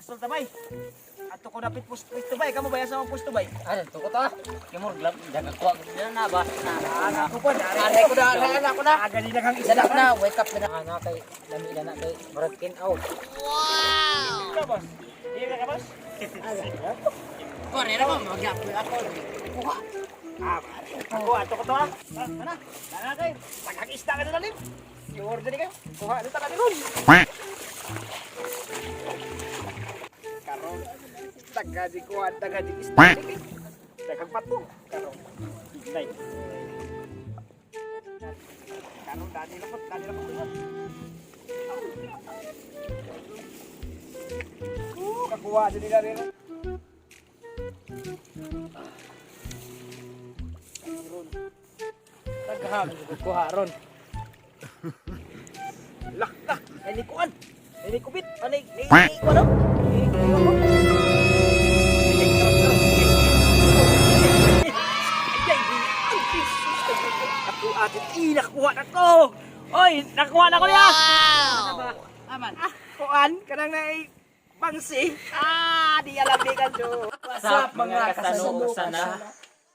Pastol tabay. Ato ko dapit pwesto bay, kamo bay asa mo pwesto bay? Ano, to ko to. Kimur glab daga kuha ko na na ba. Ah, ako po, dari. Aray ko na, aray na ko na. Aga ni daghang isda Isda na, wake up na. Ana kay lami na na kay murag kin-out. Ka, boss. Di ka boss? Ko rera ko magyapoy ako. Kuha. Ah, ako ato ko to ah. Ah, Ana, ana kay daghang isda ka dali. Sure dali kayo. Kuha na ta ron. Karon taga di kuha, taga di isda. Daghang pato. Karon. Hinay. Karon dani na po, dani na po. Kakuha dali na rin. Daghang kuha ron. Lah, lah, ay kuan. Ay kubit, anay ay kuan no? Ako atin, i nakuha na ko. Oy, nakuha na ko niya. Wow. Aman. Ah, kuan kanang na pangsi. Ah, di alam di ka jo. What's up mga kasano kasana?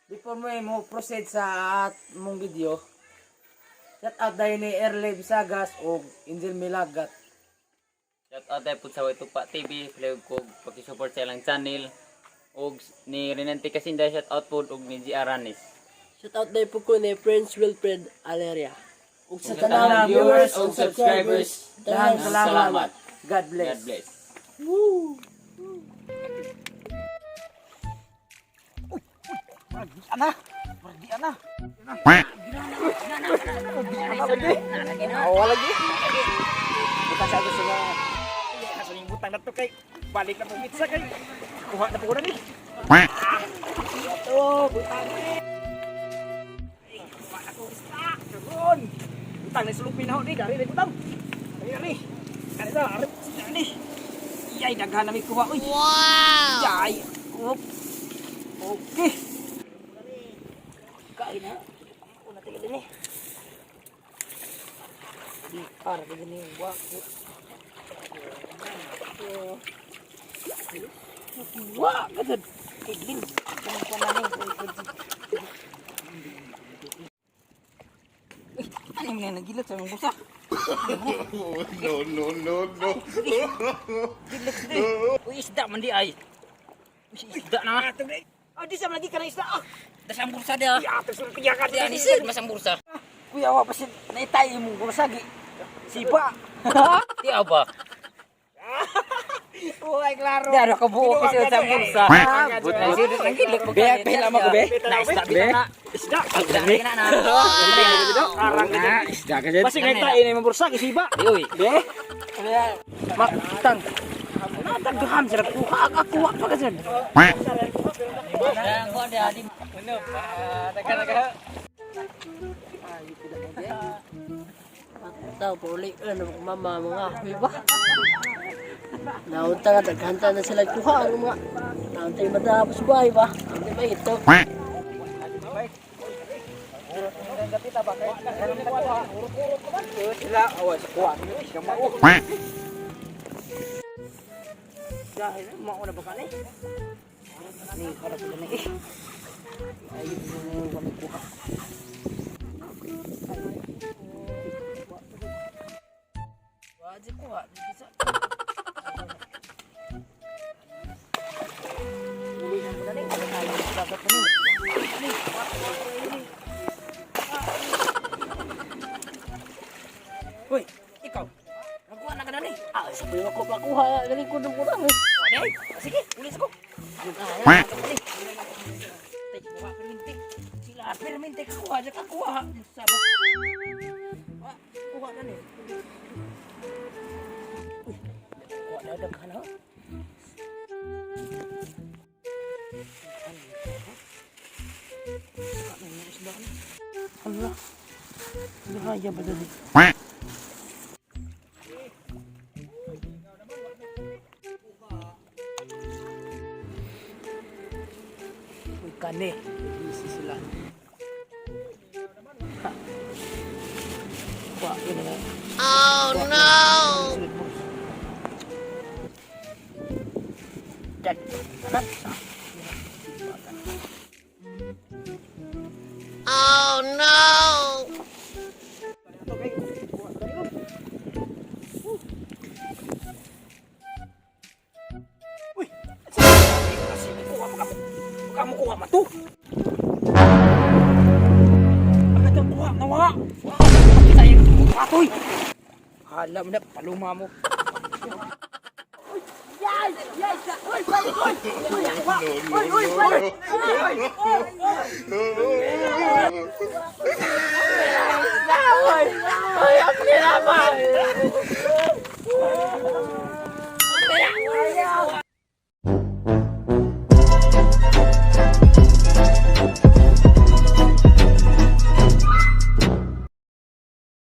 Before mo mo proceed sa at mong video, shout out dahil ni Erle Bisagas o Angel Milagat. Shout out tayo po sa Waitupa TV, play ko pag-support sa ilang channel og ni Renante Casinda, shout out po og ni G Aranis. Shout out dahil po ko ni Prince Wilfred Aleria. Ug sa Sa tanang tanang viewers viewers ug ug subscribers, subscribers, daghang salamat. Salamat. God bless. God bless. Margi ana. Margi ana. Awa lagi. Bukan sa gusto nga. Asa ning butang na to kay balik na po pizza kay. Kuha na po ko na ni. Ito, butang ni. Ay, kuha na ko isda. Karon. Butang na sulupin na ho ni, dari na butang. Dari dari. Dari na, ari isda ni. Yay, daghan na mi kuha uy. Wow. Yay. Op. Okay. Kain na. Una tayo din eh. Di para din eh. Wa. Wa kadad. Tiglin. Ano yung nagilot sa mong busa? No, no, no, no. Uy, isda man di ay. Uy, isda na. Ah, di sa lagi ka na isda. Ah, Das ang bursa dia. ya, terus piya ka Di ani sir, mas ang bursa. Kuya, wa pa si naitay imong bursagi. Sipa. Di aba. Uy, klaro. Di ano ka buo kasi sa bursa. But Ay, sir, nagilot mo. Be, pila mo ko be. Na isda bitaw na. Isda. Isda na na. Arang ka dyan. Isda ka dyan. Basi naitay na imong bursagi sipa. Di uy. Be. Makitang. Natagduham sila kuha ako wa pa kasi. Tao po ulit ano mama mga ahoy ba? Naunta nga daghanta na sila kuha ang mga naunta yung matapos bahay ba? Ang may ito. Sila awa sa kuha. Dahil mao na ba kani? Ni para sa ni. Ay, mo kami kuha. Wa di kuha di sa. Uli na mo na ni. Dagat na ni. Hoy, ikaw. Nagkuha na ka na ni. Ah, sa kuya ko pakuha galing ko ng kurang eh. Wala Sige, ulit ko. Kuha perminti. Sila perminti kakuha, di kakuha. Sabo. Wa, kuha na ni. Uy, kuha na daghan ha. Ala. Nahaya ba dali? Uy, kani. Busy sila. Ha. Kuha, yun na. Oh no! Dad. Anan. Oh no. Uy, kuha mo ka. Kuha mo kuha man to. Agad ang kuha, nawa. Kita yung kuha to. Hala mo na, paluma mo. No, no, no, no.